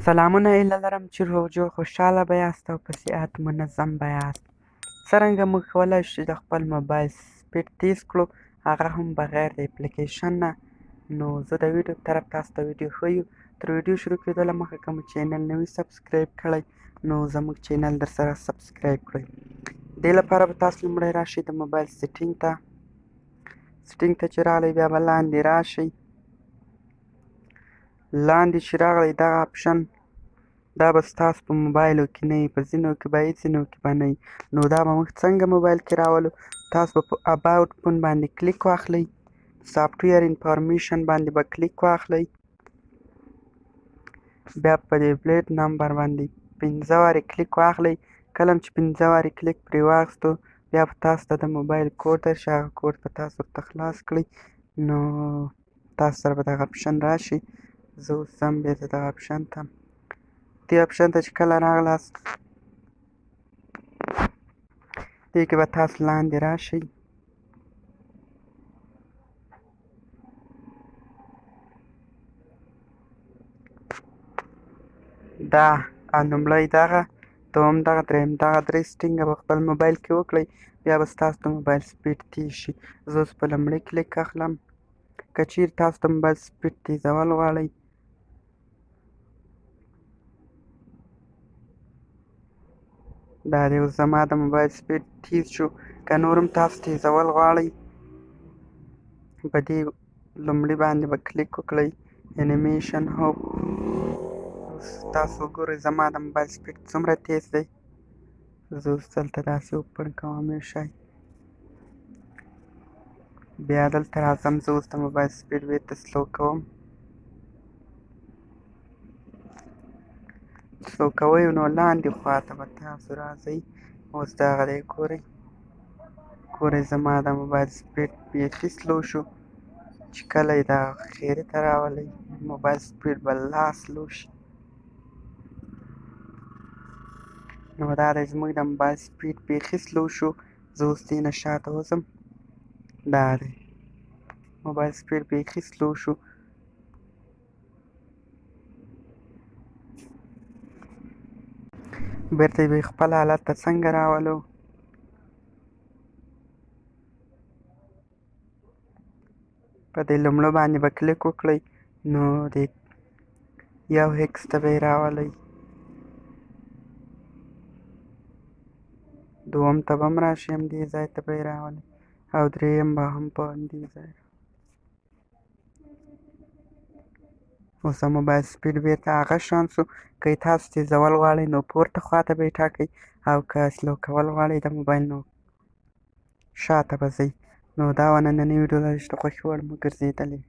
سلامونه هیله لرم چې روغ جوړ خوشحاله به یاست او په صحت منظم به یاست. څرنګه موږ کولای شو چې د خپل موبایل سپیډ تیز کړو، هغه هم بغیر د اپلیکیشن نه؟ نو زه د ویډیو طرف تاسو ته ویډیو ښیو. تر ویډیو شروع کېدو له مخه که مو چینل نه وي سبسکرایب کړی، نو زموږ چینل در سره سبسکرایب کړئ. دې لپاره به تاسو لومړی راشئ د موبایل setting ته. setting ته چې راغلی، بیا به لاندې راشئ. لاندې چې راغلی، دغه option دا به ستاسو په موبایلو کې نه وي، په ځینو کې به وي، ځینو کې به نه وي. نو دا به موږ څنګه موبایل کې راولو؟ تاسو به په about phone باندې کلیک واخلئ، software information باندې به کلیک واخلئ، بیا په دې build number باندې 5 وارې کلیک واخلئ. کله چې 5 وارې کلیک پرې واخیستو، بیا به تاسو ته د موبایل کوډ درشي. هغه کوډ به تاسو ورته خلاص کړئ، نو تاسو سره به دغه option راشي. زه اوس ځم بېرته دغه option ته. دې option ته چې کله راغلاست، دې کې به تاسو لاندې راشئ. دا لومړی دغه، دوم دغه، دریم دغه، درې setting به خپل موبایل کې وکړئ، بیا به ستاسو د موبایل speed تیز شي. زه اوس په لومړي کلیک اخلم. که چیرې تاسو د موبایل speed تیزول غواړئ، دا دی اوس زما د موبایل speed تیز شو. که نور هم تاسو تیزول غواړئ، په دې لومړي باندې به کلیک وکړئ، animation hop. اوس تاسو وګورئ زما د موبایل speed څومره تیز دی. زه اوس دلته داسې open کوم یو شی، بیا دلته راځم. زه اوس د موبایل speed بیرته slow کوم. slow کوئ نو لاندې خواته به تاسو راځئ. اوس دغه دی، ګورئ ګورئ، زما د موبایل speed بیخي slow شو. چې کله یې دغه خیرې ته راولئ، موبایل speed به لا slow شي. نو دا دی زموږ د موبایل speed بیخي slow شو. زه اوس دې نه شاته وځم. دا دی موبایل speed بیخي slow شو. بیرته یې خپل حالت ته څنګه راولو؟ په دې لومړو باندې به کلیک وکړئ، نو د یو x ته به یې راولئ، دوم ته به هم راشي، همدې ځای ته به یې راولئ، او درېیم به هم په همدې ځای. اوس د موبایل speed بیرته هغه شان شو. که یې تاسو تیزول غواړئ نو پورته خواته به یې ټاکئ، او که slow کول غواړئ د موبایل نو شاته به ځئ. نو دا وه نننۍ ویډیو، چې د خوښې وړ مو ګرځېدلې.